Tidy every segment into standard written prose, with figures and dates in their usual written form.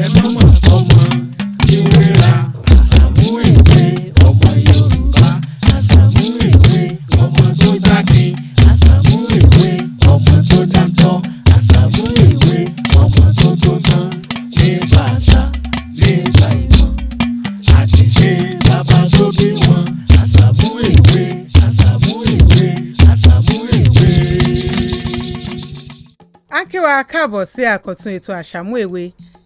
Ẹ má mà fọmọ ìwéra. Àṣàmú Èwe ọmọ Yorùbá. Àṣàmú Èwe ọmọ tó dákin. Àṣàmú Èwe ọmọ tó dáńtọ́. Àṣàmú Èwe ọmọ tó tó tán. Nípa àṣà, nípa ìmọ̀ àti ṣe bàbá tó bí wọn. Àṣàmú Èwe, Àṣàmú Èwe, Àṣàmú Èwe. A kí wa káàbọ̀ sí àkọ́tún ètò Àṣàmú Èwe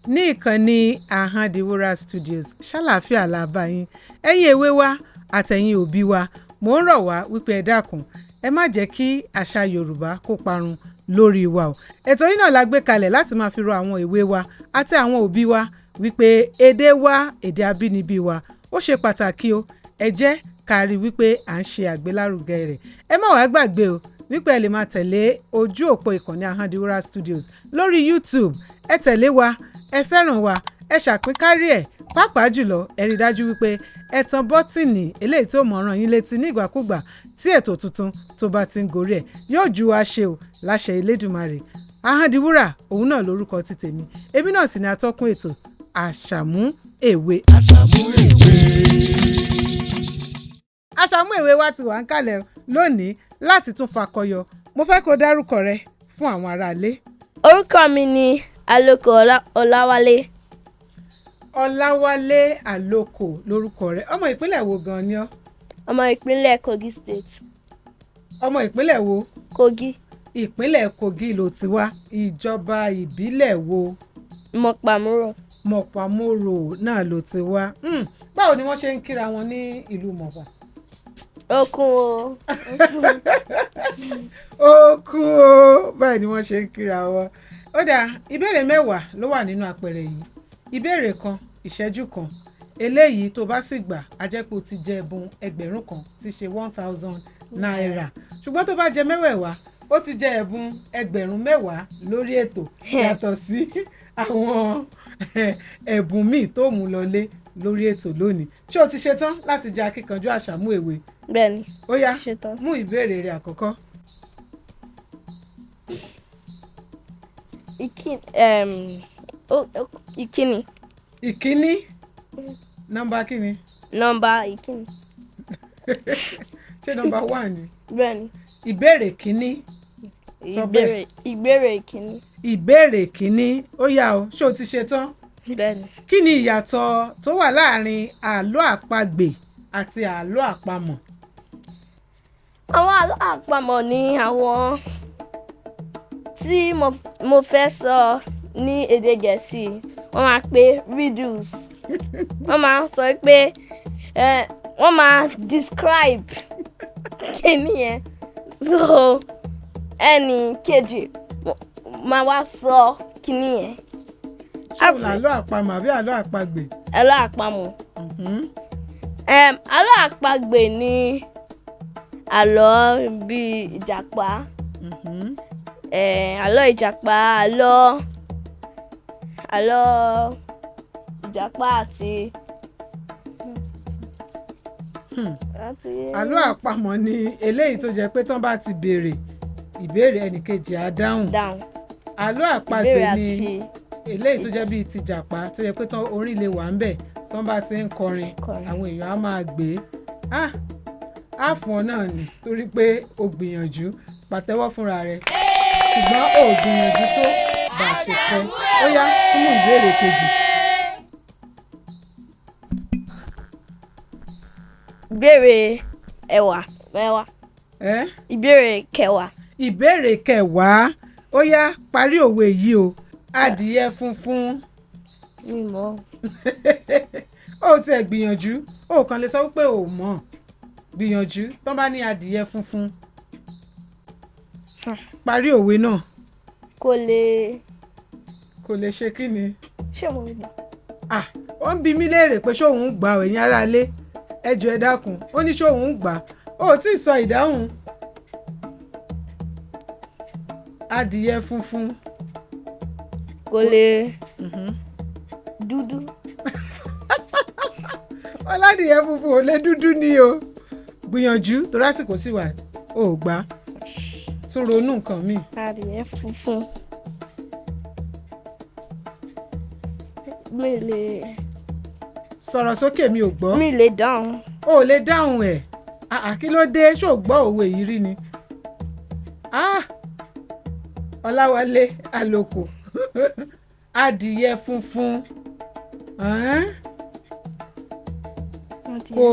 ní ìkànnì Ahandiwura Studios. Ṣàlàáfíà la bá yín, ẹ̀yin èwe wa àtẹ̀yin òbí wa. Mò ń rọ̀ wá wípé ẹ dákun, ẹ má jẹ́ kí àṣà Yorùbá kó parun lórí wa o. Ètò yìí náà la gbé kalẹ̀ láti máa fi rọ àwọn èwe wa àti àwọn òbí wa wípé èdè wa, èdè abínibí wa, ó ṣe pàtàkì o. Ẹ jẹ́ ká rí wípé à ń ṣe àgbélárugẹ rẹ̀. Ẹ má wàá gbàgbé o wípé ẹ lè máa tẹ̀lé ojú òpó ìkànnì Ahandiwura Studios lórí YouTube. Ẹ tẹ̀lé wa, ẹ fẹ́ràn wa, ẹ ṣàpínkárí ẹ̀, pàápàá jùlọ ẹ rí i dájú wípé ẹ tan bọ́tìnì eléyìí tó mọ̀ ràn yín létí nígbàkúgbà tí ètò tuntun tó bá ti ń gorí ẹ̀. Yóò ju wa ṣe o láṣẹ Elédùmarè. Ahandiwura òun náà lórúkọ ti tèmi, èmi náà sì ni atọ́kùn ètò Àṣàmú Èwe. Àṣàmú Èwe. Àṣàmú Èwe wa ti wà ń kalẹ̀ lónìí láti tún fakọyọ. Mo fẹ́ kó dárúkọ rẹ fún àwọn aráalé. Orúkọ mi ni Aloko Ọláwálé. Ọláwálé Àlòkò lórúkọ rẹ. Ọmọ ìpínlẹ̀ wo gan ni ọ́? Ọmọ ìpínlẹ̀ Kogi State. Ọmọ ìpínlẹ̀ wo? Kogi. Ìpínlẹ̀ Kogi ló ti wá. Ìjọba ìbílẹ̀ wo? Mọ̀pàmúrò. Mọ̀pàmórò náà ló ti wá. Báwo ni wọ́n ṣe ń kíra wọn ní ìlú Mọ̀pà? Okun o. Ó kú o, báyìí ni wọ́n ṣe ń kíra wọn. Ó dáa, ìbéèrè 10 ló wà nínú àpẹẹrẹ yìí. Ìbéèrè kan, ìṣẹ́jú kan. Eléyìí tó bá sì gbà á jẹ́ pé o ti jẹ ẹ̀bùn 1000 tí ṣe ₦1,000. Ṣùgbọ́n tó bá jẹ mẹ́wẹ̀ẹ̀wá, ó ti jẹ ẹ̀bùn 10,000 lórí ètò, yàtọ̀ sí àwọn ẹ̀bùn míì tó mú lọlé lórí ètò lónìí. Ṣé o ti ṣetán láti jẹ akíkanjú Àṣàmú Èwe? Bẹ́ẹ̀ni. Ó yá, Ṣetán. mú ìbéèrè rẹ àkọ́kọ́. Ìkíni. Ìkíní, nọ́mbà kíni? Nọ́mbà ìkíni. Ṣé nọ́mbà one ni? Bẹ́ẹ̀ni. Ìbéèrè kíní, sọ bẹ́ẹ̀. Ìbéèrè ìkíní. Ìbéèrè kíní, ó yá o, ṣé o ti ṣetán? Bẹ́ẹ̀ni. Kí ni ìyàtọ̀ tó wà láàrin àlọ́ àpagbè àti àlọ́ àpamọ̀? Àwọn àlọ́ àpamọ̀ ni àwọn tí mo fẹ́ sọ ní èdè Gẹ̀ẹ́sì, wọ́n máa pè riddles. Wọ́n máa sọ pé wọ́n máa describe kíni yẹn, so ẹnì kejì máa wá sọ kíni yẹn. Ṣé òun làlọ́ àpamọ̀ àbí àlọ́ àpagbè? Àlọ́ àpamọ̀. Àlọ́ àpagbè ni àlọ́ bíi ìjàpá. Àlọ́ ìjàpá, àlọ́ ìjàpá àti. Àlọ́ àpamọ̀ ni eléyìí tó jẹ́ pé tán bá ti béèrè ìbéèrè, ẹnìkejì á dáhùn. Dáhùn. Àlọ́ àpagbè Ìbéèrè ni àti eléyìí tó jẹ́ bíi tìjàpá, tó jẹ́ pé tán orin lè wà ń bẹ̀, tán bá ti ń kọrin, Kọrin. àwọn èèyàn á máa gbé á fún ọ náà ni torí pé o gbìyànjú. Pàtẹ́wọ́ fúnra rẹ, ṣùgbọ́n o gbìyànjú tó bá a ṣe fẹ́. Ó yá, tún mú ìbéèrè kejì. Ìbéèrè ẹwà mẹ́wàá. Ẹ́? Ìbéèrè kẹwàá. Ìbéèrè kẹwàá, ó yá, parí òwe yìí o: adìyẹ funfun. Mi mọ̀. Ó tiẹ̀ gbìyànjú, ó kàn lè sọ wípé ò mọ̀. Gbìyànjú, tán bá ní adìyẹ funfun, parí òwe náà. Kò lè. Kò lè ṣe kí ni? Ṣé mo gbà? Ah, ó ń bi mí léèrè pé ṣóun ń gbà ọ. Ẹ̀yin aráalé, ẹ jọ̀ọ́, ẹ dákun. Ó ní ṣóun ń gbà ó. Tí ì sọ ìdáhùn. Adìyẹ funfun. Kò lè dúdú. Ọládìyẹ funfun ò lè dúdú ni o. Gbìyànjú, torí àsìkò sì wà. Ó gbà, tún ronú nǹkan míì. Adìyẹ funfun. Mi lè. Sọ̀rọ̀ sókè, mi ò gbọ́. Mi lè dáhùn. O ò lè dáhùn ẹ̀? Àà, kí ló dé? Ṣó gbọ́ òwe yìí rí ni? Ah! Ọláwálé Àlòkò, adìyẹ funfun ẹ̀ẹ́n, kò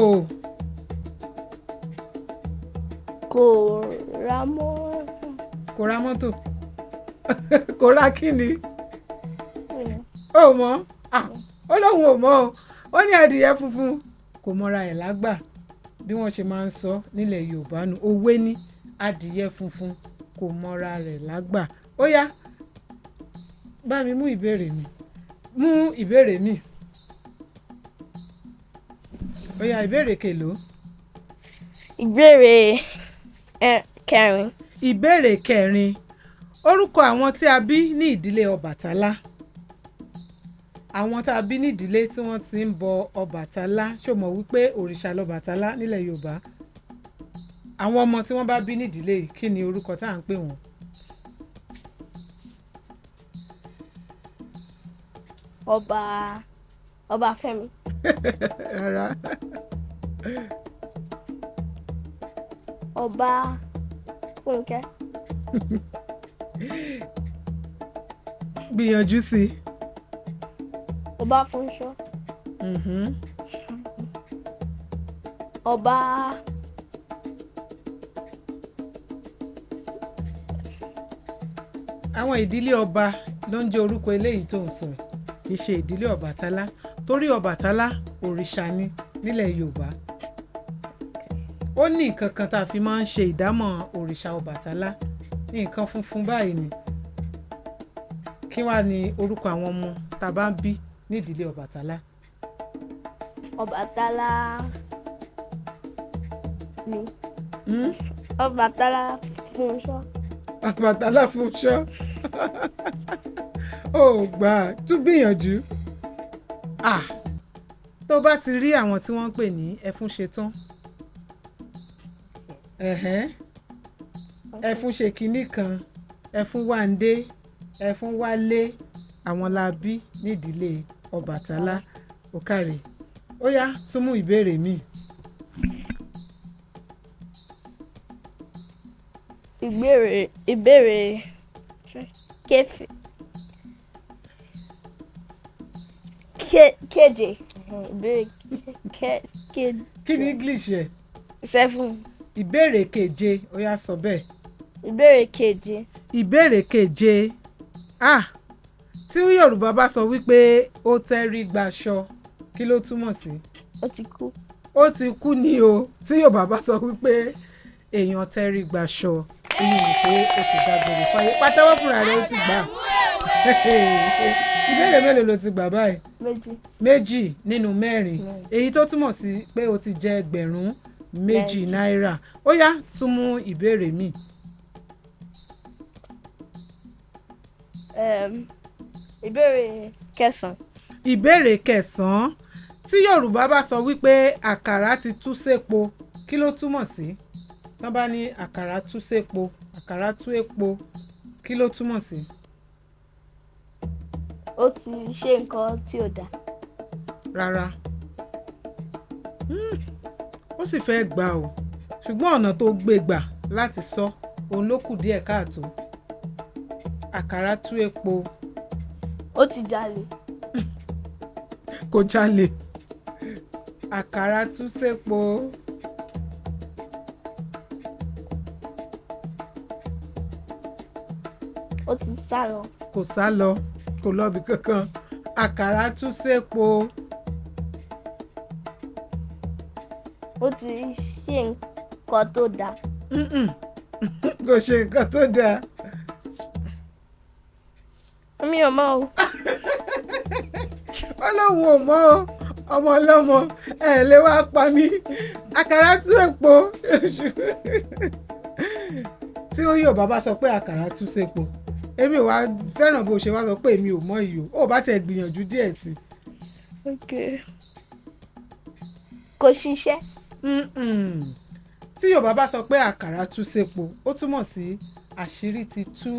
Kò ra mọ́. Kò ra mọ́tò, kò ra kíni? Ó mọ̀. Ah, ó lóun ò mọ̀ o. Ó ní adìyẹ funfun kò mọra ẹ̀ lágbà, bí wọ́n ṣe máa ń sọ nílẹ̀ Yorùbá nu. Òwe ní adìyẹ funfun kò mọra rẹ̀ lágbà. Ó yá, bá mi mú ìbéèrè mi, mú ìbéèrè mi. Ó yá, ìbéèrè kèló? Ìbéèrè kẹrin. Ìbéèrè kẹrin. Orúkọ àwọn tí a bí ní ìdílé Ọbàtálá, àwọn tá a bí ní ìdílé tí wọ́n ti ń bọ Ọbàtálá. Ṣó mọ̀ wípé òrìṣà lọ́bàtálá nílẹ̀ Yorùbá? Àwọn ọmọ tí wọ́n bá bí ní ìdílé yìí, kí ni orúkọ tá à ń pè wọ́n? Ọba Ọbáfẹ́mi. Rárá. Ọba Fúnkẹ́. Gbìyànjú sí i. Ọba Fúnṣọ́. Ọba Àwọn ìdílé ọba ló ń jẹ́ orúkọ eléyìí tó ń sọ yìí, kì í ṣe ìdílé Ọbàtálá, torí Ọbàtálá òrìṣà ni nílẹ̀ Yorùbá. Ó ní nǹkan kan tá a fi máa ń ṣe ìdámọ̀ òrìṣà Ọbàtálá ní nǹkan funfun báyìí ni. Kí wàá ní orúkọ àwọn ọmọ tá a bá ń bí ní ìdílé Ọbàtálá? Ọbàtálá mi. Hmm? Ọbàtálá Fúnṣọ́. Ọbàtálá Fúnṣọ́, ó gbà, tún gbìyànjú. Ah, tó bá ti rí àwọn tí wọ́n ń pè ní Ẹfúnṣetán, ẹ̀hẹ́n, ẹfún ṣe kinní kan, ẹfún wáńdé, ẹfún wálé, àwọn la bí nídìílé Ọbàtálá. Ó káre. Ó yá, tún mú ìbéèrè mi. Ìbéèrè kefe keje. Ìbéèrè keje. Kí ni English ẹ̀? 7. Ìbéèrè keje. Ó yá, sọ bẹ́ẹ̀. Ìbéèrè keje. Ìbéèrè keje. Ah, tí Yorùbá bá sọ wípé ó tẹ́rí gbaṣọ, kí ló túmọ̀ sí? Ó ti kú. Ó ti kú ni o. Tí Yorùbá bá sọ wípé èèyàn tẹ́rí gbaṣọ, ìyẹn ni pé ó ti dágbére fáyé. Pàtẹ́wọ́ fúnra rẹ̀. Ó ti gbà. Ìbéèrè mélòó ló ti gbà báyìí? 2. 2 nínú 4. 4. Èyí tó túmọ̀ sí pé o ti jẹ 2,000 2 náírà. Ó yá, tún mú ìbéèrè mi. Ìbéèrè kẹsàn-án. Ìbéèrè kẹsàn-án. Tí Yorùbá bá sọ wípé àkàrà ti tú sépo, kí ló túmọ̀ sí? Tán bá ní àkàrà tú sépo, àkàrà tú èpo, kí ló túmọ̀ sí? Ó ti ṣe nǹkan tí ò dáa. Rárá. Ó sì fẹ́ gbà o, ṣùgbọ́n ọ̀nà tó gbé gbà láti sọ òun ló kù díẹ̀ káàtó. Àkàrà tú èpo. Ó ti jalè. Kò jalè. Àkàrà tú sépo. Ó ti sá lọ. Kò sá lọ, kò lọ́bi kankan. Àkàrà tú sépo. Ó ti ṣe nǹkan tó dáa. Mm-mm. Kò ṣe nǹkan tó dáa. Mi ò mọ̀ o. Ó lóun ò mọ̀ o. Ọmọ ọlọ́mọ ẹ lè wá pa mí. Àkàrà tú èpo, tí ó yóò bá sọ pé àkàrà tú sépo, èmi ò wá fẹ́ràn bó ṣe wá sọ pé èmi ò mọ̀ yìí o. Ò bá tiẹ̀ gbìyànjú díẹ̀ sí i. Okay. Kò ṣiṣẹ́. Mm-mm. Tí Yorùbá bá sọ pé àkàrà tú sépo, ó túmọ̀ sí àṣírí ti tú.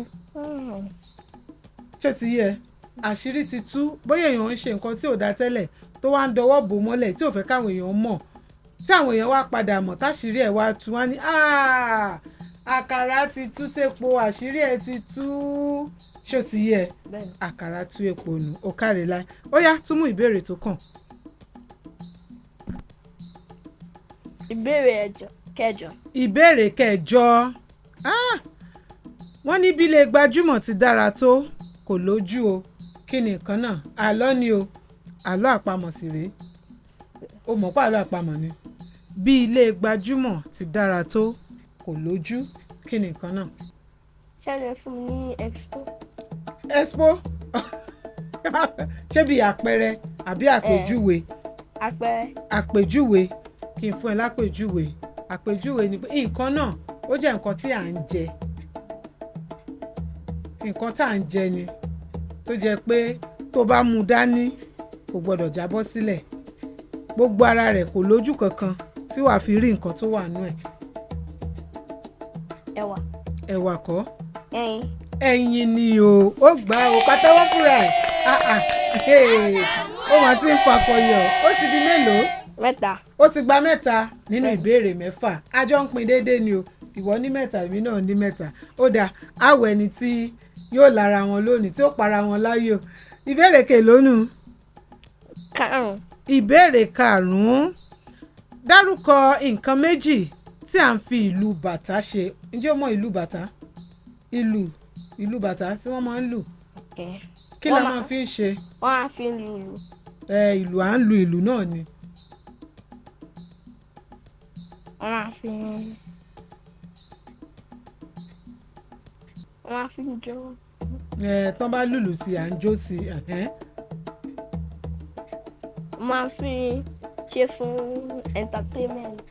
Ṣé ti yé ẹ? Àṣírí ti tú. Bóyá èèyàn ń ṣe nǹkan tí ò dáa tẹ́lẹ̀ tó wá ń dọwọ́ bò mọ́lẹ̀ tí ò fẹ́ káwọn èèyàn mọ̀, tí àwọn èèyàn wá padà mọ̀, táṣírí ẹ̀ wá tú, wá ní "Ah, àkàrà ti tú sépo, àṣírí ẹ̀ ti tú." Ṣó ti yé ẹ? Bẹ́ẹ̀ni. Àkàrà tú epo nù. Ó káre láì. Ó yá, tún mú ìbéèrè tó kàn. Ìbéèrè kẹjọ. Ìbéèrè kẹjọ. Ah! Wọ́n ní bí ilé gbajúmọ̀ ti dára tó, kò lójú o. Kí ni nǹkan náà? Àlọ́ ni o, àlọ́ àpamọ̀ sì rèé. O mọ̀ pé àlọ́ àpamọ̀ ni. Bí ilé gbajúmọ̀ ti dára tó, kò lójú, kí ni nǹkan náà? Ṣé ẹ lè fún mi ní expo? Expo? Ṣé bí àpẹẹrẹ àbí àpèjúwe? Àpẹẹrẹ. Àpèjúwe, kí n fún ẹ lápèjúwe. Àpèjúwe ni pé nǹkan náà, ó jẹ́ nǹkan tí à ń jẹ, nǹkan tá à ń jẹ ni, tó jẹ́ pé tó bá mú dání, kò gbọ́dọ̀ jábọ́ sílẹ̀. Gbogbo ara rẹ̀ kò lójú kankan tí wàá fi rí nǹkan tó wà nú ẹ̀. Ẹ̀wà. Ẹ̀wà kọ́. Ẹyin. Ẹyin ni o. Ó gbà ó, pàtẹ́wọ́ fúnra ẹ̀. Ah, ah. Hey. Ó mà ti ń fakọyọ. Ó ti di mélòó? 3. Ó ti gba 3 nínú ìbéèrè 6. A jọ ń pín déédéé ni o. Ìwọ ní 3, èmi náà ní 3. Ó dáa, àwọ̀ ẹni tí yóò lára wọn lónìí, tí ó para wọn láyò. Ìbéèrè kelónú? 5. Ìbéèrè karùn-ún. Dárúkọ nǹkan méjì tí à ń fi ìlù bàtà ṣe. Ǹjẹ́ o mọ ìlù bàtà? Ìlù bàtà tí wọ́n máa ń lù. Kí la máa fi ń ṣe? Wọ́n á fi ń lùlù. Ẹ, ìlù, à ń lu ìlù náà ni. Wọ́n á fi ń jó. Ẹ, tán bá lùlù sí i, à ń jó sí i. Ẹ̀hẹ́n. Wọ́n á fi ṣe fún entertainment.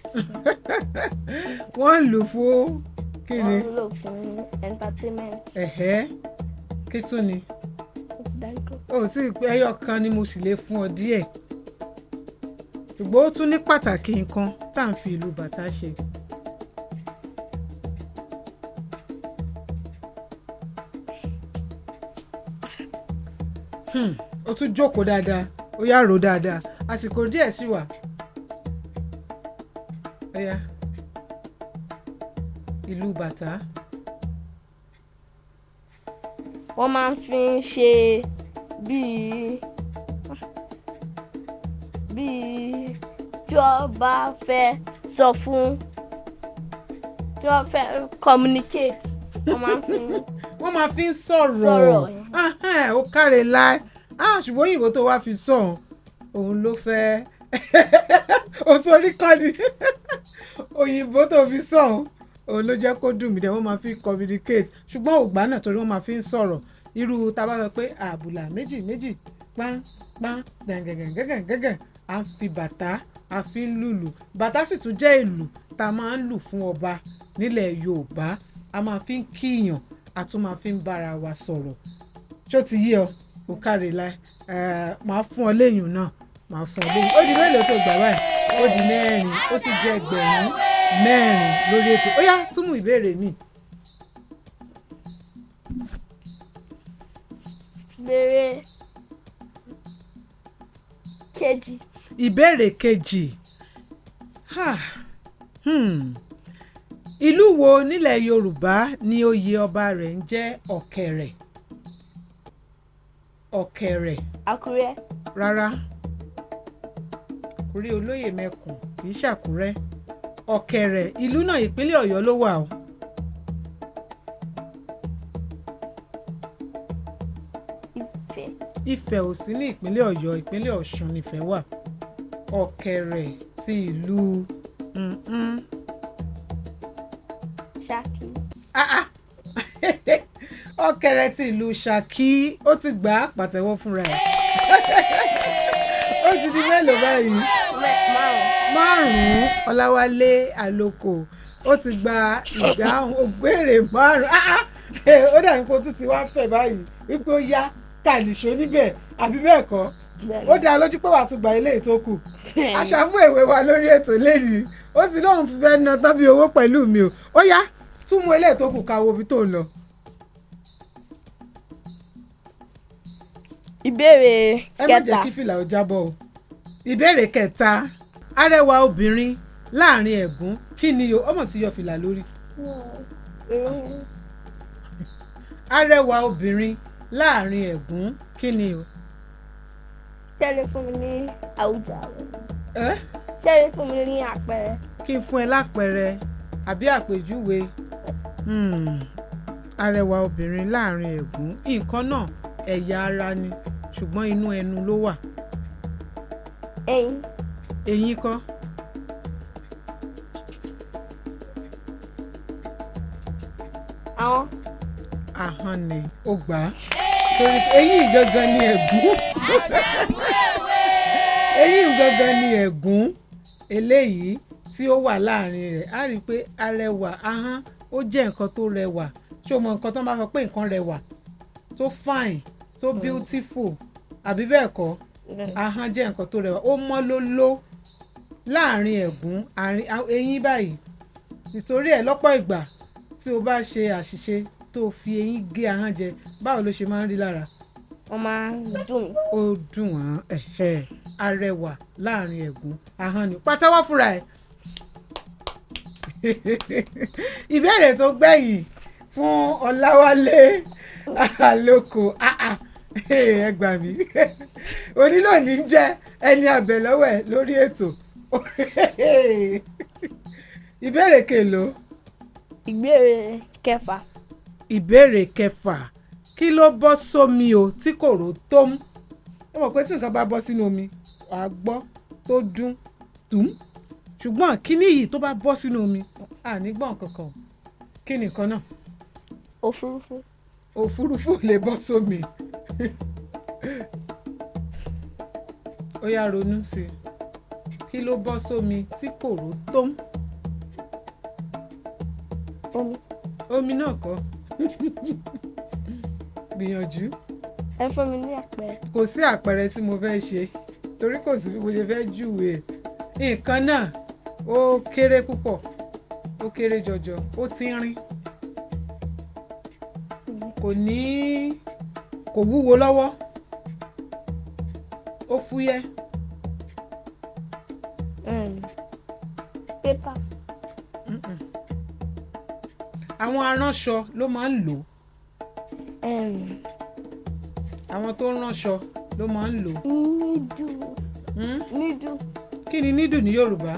Wọ́n ń lù fún kí ni? Wọ́n ń lò fún entertainment. Ẹ̀hẹ́, kí tún ni? Ó ti dárúkọ. Ó sì ẹyọ kan ni mo sì lè fún ọ díẹ̀, ṣùgbọ́n ó tún ní pàtàkì nǹkan tá à ń fi ìlù bàtà ṣe. Ó tún jókòó dáadáa, ó yá, rò dáadáa, àsìkò díẹ̀ sì wà. Ó yá, ìlù bàtà. Wọ́n máa ń fi ń ṣe bíi tí wọ́n bá fẹ́ sọ fún, tí wọ́n fẹ́ communicate, wọ́n máa ń fi Wọ́n máa fi ń sọ̀rọ̀. Sọ̀rọ̀. Ahẹ́n, ó káre láì. Ah, ṣùgbọ́n òyìnbó tó wá fi sọ òun ló fẹ́ ó sórí kọ́ ni. Òyìnbó tó fi sọ òun ló jẹ́ kó dùn mí dẹ́. Wọ́n máa fi communicate, ṣùgbọ́n ògbà náà torí wọ́n máa fi ń sọ̀rọ̀. Irú tá a bá sọ pé àbùlà méjì méjì, pán pán, gẹ̀ǹgẹ̀ǹgẹ̀ǹgẹ̀ǹgẹ̀, à ń fi bàtà, a fi ń lùlù. Bàtà sì tún jẹ́ ìlù tá a máa ń lù fún ọba nílẹ̀ Yorùbá. A máa fi ń kíyàn, a tún máa fi ń bára wa sọ̀rọ̀. Ṣó ti yé ọ? Ò káre láì. Máa fún ọ léyìn náà, máa fún ọ léyìn. Ó di mélòó tó gbà báyìí? Ó di 4. Ó ti jẹ 4,000 lórí ètò. Ó yá, tún mú ìbéèrè mi. Ìbéèrè kejì. Ìbéèrè kejì. Ha. Ìlú wo nílẹ̀ Yorùbá ni oyè ọba rẹ̀ ń jẹ́ Ọ̀kẹ̀rẹ̀? Ọ̀kẹ̀rẹ̀. Àkúrẹ́. Rárá, Àkúrẹ́ olóyè mẹ́kùn, kì í ṣàkúrẹ́. Ọ̀kẹ̀rẹ̀, ìlú náà, ìpínlẹ̀ Ọ̀yọ́ ló wà o. Ifẹ̀. Ifẹ̀ ò sí ní ìpínlẹ̀ Ọ̀yọ́, ìpínlẹ̀ Ọ̀ṣun nífẹ̀ wà. Ọ̀kẹ̀rẹ̀ ti ìlú Ṣakí. Ah, ah. Ọ̀kẹ̀rẹ̀ ti ìlú Ṣakí. Ó ti gbà á, pàtẹ́wọ́ fúnra ẹ̀. Ó ti di mélòó báyìí? 5. 5. Ọláwálé Àlòkò, ó ti gba ìdáhùn ògbére 5. Ah, ah. Ó dàbí pé ó tún ti wá fẹ̀ báyìí wípé ó yá kàlìṣó níbẹ̀, àbí bẹ́ẹ̀ kọ́? Ó dá lójú pé wàá tún gba eléyìí tó kù. Àṣàmú èwe wa lórí ètò lẹ́yìn, ó sì lóun fi fẹ́ ná tán bí owó pẹ̀lú mi o. Ó yá, tún mú eléyìí tó kù, ká wo ibi tó ń lọ. Ìbéèrè Ẹ má jẹ́ kẹta. kí fìlà ó jábọ́ o. Ìbéèrè kẹta, arẹwà obìnrin láàrin ẹ̀gún, kí ni o? Ọmọ ti yọ fìlà lórí. Arẹwà obìnrin láàrin ẹ̀gún, kí ni o? Ṣé ẹ lè fún mi ní àwùjáre? Ẹ́. Ṣé ẹ lè fún mi ní àpẹẹrẹ? Kí n fún ẹ lápẹẹrẹ àbí àpèjúwe? Arẹwà obìnrin láàrin ẹ̀gún, nǹkan náà ẹ̀yà ara ni, ṣùgbọ́n inú ẹnu ló wà. Eyín. Eyín kọ́. Àwọn. Ahọ́n ni. Ó gbà á, torí eyín gangan ni ẹ̀gún. Eyín gangan ni ẹ̀gún eléyìí tí ó wà láàrin rẹ̀. Á rí i pé arẹwà, ahọ́n, ó jẹ́ nǹkan tó rẹwà. Ṣé o mọ nǹkan tó máa sọ pé nǹkan rẹwà, tó fine, tó beautiful, àbí bẹ́ẹ̀ kọ́? Ahọ́n jẹ́ nǹkan tó rẹwà, ó mọ́ lóló láàrin ẹ̀gún, àárín eyín báyìí. Nítorí ẹ̀, lọ́pọ̀ ìgbà tí o bá ṣe àṣìṣe tó o fi eyín gé ahọ́n jẹ, báwo ló ṣe máa ń rí lára? Wọ́n máa ń dùn mí. Ó dùn wọ́n. Ẹ̀hẹ́, arẹwà láàrin ẹ̀gún, ahọ́n ni. Pàtẹ́wọ́ fúnra ẹ̀. Ìbéèrè tó gbẹ̀yìn fún Ọláwálé Àlòkò. Ah, ah, ẹ gbà mí, onílòní ń jẹ́ ẹni àbẹ̀lọ́wẹ̀ lórí ètò. Ìbéèrè kèlò? Ìbéèrè kẹfà. Ìbéèrè kẹfà, kí ló bọ́ sómi o tí kò rò tó mú? Ó mọ̀ pé tí nǹkan bá bọ́ sínú omi, wàá gbọ́ tó dún tùm, ṣùgbọ́n kíní yìí tó bá bọ́ sínú omi, àní gbọ́n kankan. Kí ni nǹkan náà? Òfurufú. Òfurufú ò lè bọ́ sómi. Ó yá, ronú sí i. Kí ló bọ́ sómi tí kò rò tó mú? Omi. Omi náà kọ́. Gbìyànjú. Ẹ fún mi ní àpẹẹrẹ. Kò sí àpẹẹrẹ tí mo fẹ́ ṣe, torí kò sí bí mo ṣe fẹ́ júwe ẹ̀. Nǹkan náà, ó kéré púpọ̀, ó kéré jọjọ, ó tínrín, kò ní, kò wúwo lọ́wọ́, ó fúyẹ́. Pépà. Àwọn aránṣọ ló máa ń lò ó. Àwọn tó ń ránṣọ ló máa ń lò ó. Needle. Hmm? Needle. Kí ni needle ní Yorùbá?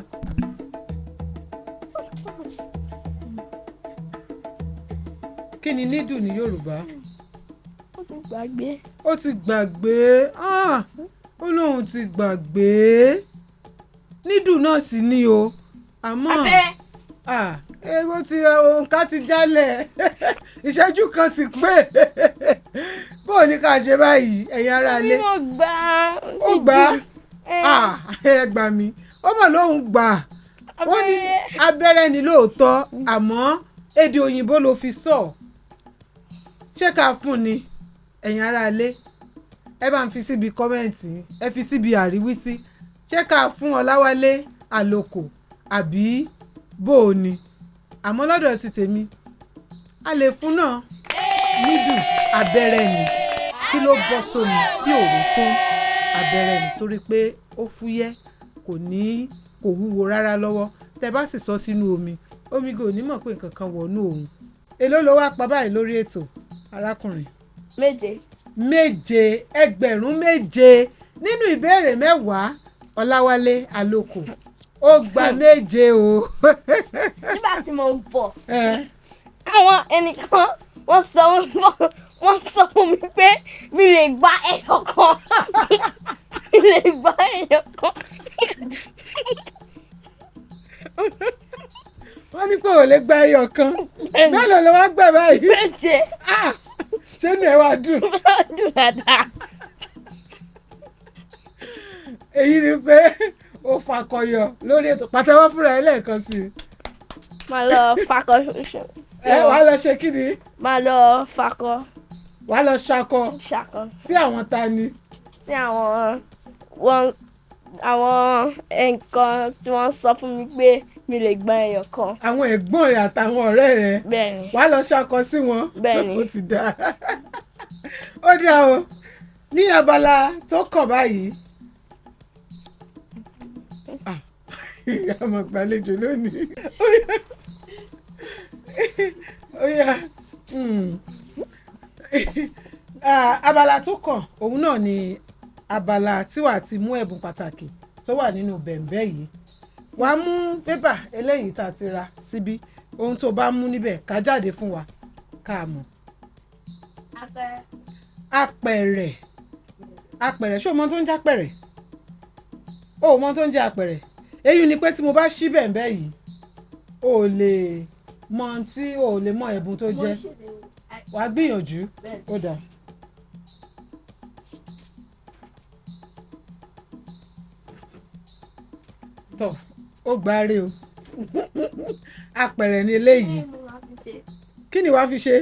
Kí ni needle ní Yorùbá? Ó ti gbàgbé. Ó ti gbàgbé. Ah, ó lóun ti gbàgbé. Needle náà sì ni o, àmọ́ Abẹ́rẹ́. Ah, ewo ti òǹkà ti jálẹ̀, ìṣẹ́jú kan ti pé. Bó o ní ká ṣe báyìí, ẹ̀yin ará Bí ilé? mo gbà á. Ó gbà á. Ah, ẹ gbà mí, ó mọ̀ lóun gbà á. Wọ́n ní Abẹ́rẹ́. Abẹ́rẹ́ ni lóòótọ́, àmọ́ èdè òyìnbó ló fi sọ. Ṣé ká fún ni, ẹ̀yin ará ilé? Ẹ bá ń fi síbi comment, ẹ fi síbi àríwísí. Ṣé ká fún Ọláwálé Àlòkò àbí bó o ni? Àmọ́ lọ́dọ̀ ti tèmi, a lè fún náà. Needle, abẹ́rẹ́ ni. Kí ló bọ́ sómi tí òun tó? Abẹ́rẹ́ ni, torí pé ó fúyẹ́, kò ní, kò wúwo rárá lọ́wọ́. Tẹ bá sì sọ sínú omi, omi kò ní mọ̀ pé nǹkan kan wọnú òun. Èló ló wá pa báyìí lórí ètò, arákùnrin? 7. 7, 7,000 nínú ìbéèrè 10. Ọláwálé Àlòkò ó gba 7 o. Nígbà tí mo ń bọ̀, Ẹ. àwọn ẹnìkan wọ́n sọ fún mi pé mi lè gba ẹyọ kan, mi lè gba ẹyọ kan. Wọ́n ní pé ò lè gba ẹyọ kan. Mélòó ló wá gbà báyìí? 7. Ah, ṣé inú ẹ wá dùn? Dùn dáadáa. Èyí ni pé ó fakọyọ lórí ètò. Pàtẹ́wọ́ fúnra ẹ lẹ́ẹ̀kan sí i. Máa lọ fakọ. Ẹ wàá lọ ṣe kí ni? Máa lọ fakọ. Wàá lọ ṣakọ? Ṣakọ. Sí àwọn ta ni? Tí àwọn wọn, àwọn nǹkan tí wọ́n sọ fún mi pé mi lè gba ẹyọ kan. Àwọn ẹ̀gbọ́n rẹ àtàwọn ọ̀rẹ́ rẹ? Bẹ́ẹ̀ni. Wàá lọ ṣakọ sí wọn? Bẹ́ẹ̀ni. Ó ti dáa, ó dáa o. Ní abala tó kàn báyìí, ah, a máa gbàlejò lónìí. Ó yá. Ó yá. Ah, abala tó kàn òun náà ni abala tí wàá ti mú ẹ̀bùn pàtàkì tó wà nínú bẹ̀m̀bẹ́ yìí. Wàá mú pépà eléyìí tá a ti ra síbí. Ohun tó bá mú níbẹ̀, ká jáde fún wa ká mọ̀. Apẹ̀rẹ̀. Apẹ̀rẹ̀, apẹ̀rẹ̀. Ṣé o mọ ohun tó ń jẹ́ apẹ̀rẹ̀? O ò mọ ohun tó ń jẹ́ apẹ̀rẹ̀. Èyí ni pé tí mo bá ṣí bẹ̀m̀bẹ́ yìí, o ò lè mọ ohun tí o ò lè mọ ẹ̀bùn tó jẹ́. Wàá gbìyànjú. Ó dáa. Tọ́ ó gbáre o. Apẹ̀rẹ̀ ni eléyìí. Kí ni wàá fi ṣe?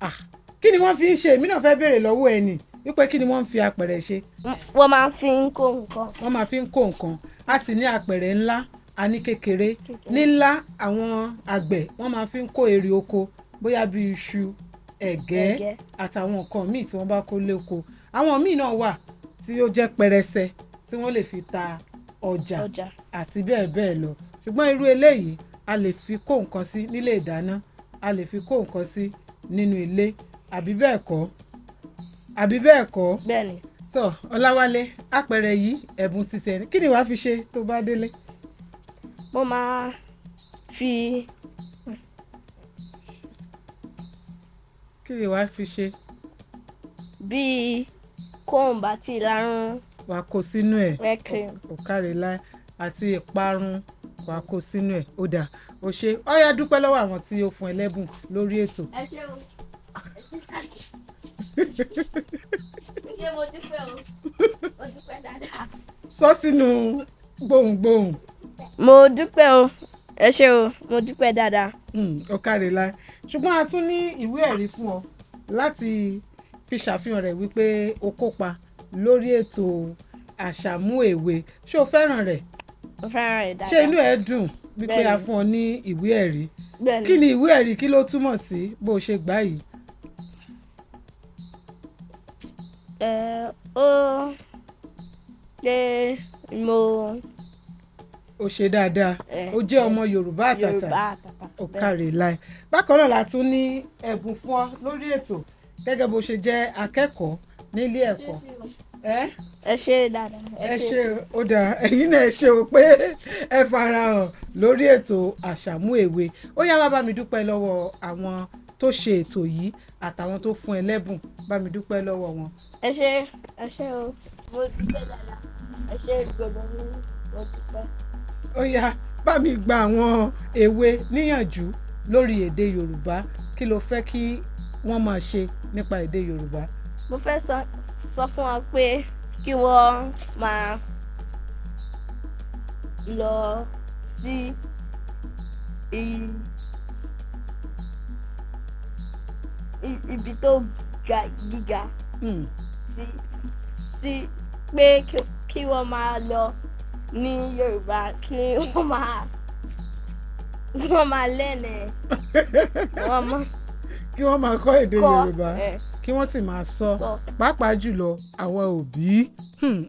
Ah, kí ni wọ́n fi ń ṣe? Èmi náà fẹ́ béèrè lọ́wọ́ ẹ nì wípé kí ni wọ́n ń fi apẹ̀rẹ̀ ṣe. Wọ́n máa fi ń kó nǹkan. Wọ́n máa fi ń kó nǹkan. A sì ní apẹ̀rẹ̀ ńlá, a ní kékeré. Ní ńlá, àwọn àgbẹ̀ wọ́n máa fi ń kó èrè oko, bóyá bíi iṣu, ẹ̀gẹ́ Ẹ̀gẹ́. àtàwọn nǹkan míì tí wọ́n bá kó lóko. Àwọn míì náà wà tí ó jẹ́ pẹrẹsẹ tí wọ́n lè fi ta ọjà Ọjà. àti bẹ́ẹ̀ bẹ́ẹ̀ lọ. Ṣùgbọ́n irú eléyìí, a lè fi kó nǹkan sí nílé ìdáná, a lè fi kó nǹkan sí nínú ilé, àbí bẹ́ẹ̀ kọ́, àbí bẹ́ẹ̀ kọ́? Bẹ́ẹ̀ni. Tó, Ọláwálé, apẹ̀rẹ̀ yìí, ẹ̀bùn ti tẹ̀ ní. Kí ni wàá fi ṣe tó bá délé? Mo máa fi Kí ni wàá fi ṣe? Bíi comb àti ìlarun. Wàá kó sínú ẹ̀. Hair cream. Òkàrẹ̀lá àti ìparun, wàá kó sínú ẹ̀. Ó dáa, ó ṣe. Ó yá, dúpẹ́ lọ́wọ́ àwọn tí ó fún ẹ lẹ́bùn lórí ètò. Ẹ ṣé o. Ṣé mo dúpẹ́ o? Mo dúpẹ́ dáadáa. Sọ sínú gbohùngbohùn. Mo dúpẹ́ o. Ẹ ṣé o, mo dúpẹ́ dáadáa. Ọ̀kàrẹ̀lá, ṣùgbọ́n a tún ní ìwé ẹ̀rí fún ọ láti fi ṣàfihàn rẹ̀ wípé o kópa lórí ètò Àṣàmú Èwe. Ṣé o fẹ́ràn rẹ̀? Mo fẹ́ràn rẹ̀ dáadáa. Ṣé inú ẹ dùn wípé a Bẹ́ẹ̀ni. fún ọ ní ìwé ẹ̀rí? Bẹ́ẹ̀ni. Kí ni ìwé ẹ̀rí, kí ló túmọ̀ sí bó o ṣe gbà yìí? Ẹ ó pé mo O ṣe dáadáa. O jẹ́ ọmọ Yorùbá àtàtà. Yorùbá àtàtà. Ó káre láì. Bákan náà la tún ní ẹ̀bùn fún ọ lórí ètò gẹ́gẹ́ bó ṣe jẹ́ akẹ́kọ̀ọ́ nílé ẹ̀kọ́ ẹ. Ẹ ṣé dáadáa. Ẹ ṣe. Ó dáa, ẹ̀yin náà ẹ ṣe o pé ẹ farahàn lórí ètò Àṣàmú Èwe. Ó yá, wá bá mi dúpẹ́ lọ́wọ́ àwọn tó ṣe ètò yìí àtàwọn tó fún ẹ lẹ́bùn. Bá mi dúpẹ́ lọ́wọ́ wọn. Ẹ ṣé, ẹ ṣé o. Mo dúpẹ́ dáadáa. Ẹ ṣé gbogbo yín. Mo dúpẹ́. Ó yá, bá mi gba àwọn èwe níyànjú lórí èdè Yorùbá. Kí ló fẹ́ kí wọ́n máa ṣe nípa èdè Yorùbá? Mo fẹ́ sọ fún wọn pé kí wọ́n máa lọ sí ibi tó ga gíga sí pé kí wọ́n máa lọ ní Yorùbá, kí wọ́n máa lẹ́nẹ̀ wọ́n máa Kí wọ́n máa kọ́ èdè kọ́ Yorùbá, kí wọ́n sì máa sọ, sọ. pàápàá jùlọ àwọn òbí.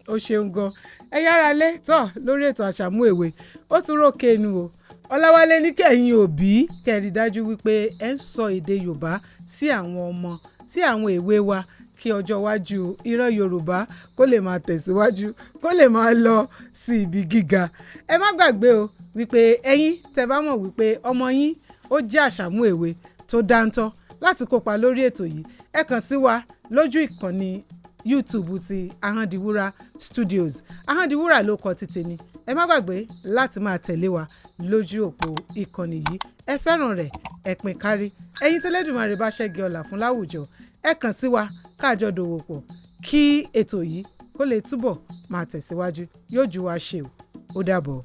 Ó ṣeun gan. Ẹ yára lé tọ́ lórí ètò Àṣàmú Èwe, ó tún rókè nu o. Ọláwálé ní kẹ̀yin òbí kẹ́ rí dájú wípé ẹ ń sọ èdè Yorùbá sí àwọn ọmọ, sí àwọn èwe wa, kí ọjọ́ iwájú ìran Yorùbá kó lè máa tẹ̀síwájú, kó lè máa lọ sí ibi gíga. Ẹ má gbàgbé o wípé ẹ̀yin tẹ́ bá mọ̀ wípé ọmọ yín ó jẹ́ Àṣàmú Èwe tó dáńtọ́ láti kópa lórí ètò yìí, ẹ kàn sí wa lójú ìkànnì YouTube ti Ahandiwura Studios. Ahandiwura ló kọ ti tèmi. Ẹ má gbàgbé láti máa tẹ̀lé wa lójú òpó ìkànnì yìí. Ẹ fẹ́ràn rẹ̀, ẹ pín kárí. Ẹ̀yin tẹ́lẹ̀dùmarè bá ṣẹ́gi ọlà fún láwùjọ, ẹ kàn sí wa káàjọ dòwò pọ̀ kí ètò yìí kó lè túbọ̀ máa tẹ̀síwájú. Yóò ju wa ṣe o. Ó dàbọ̀.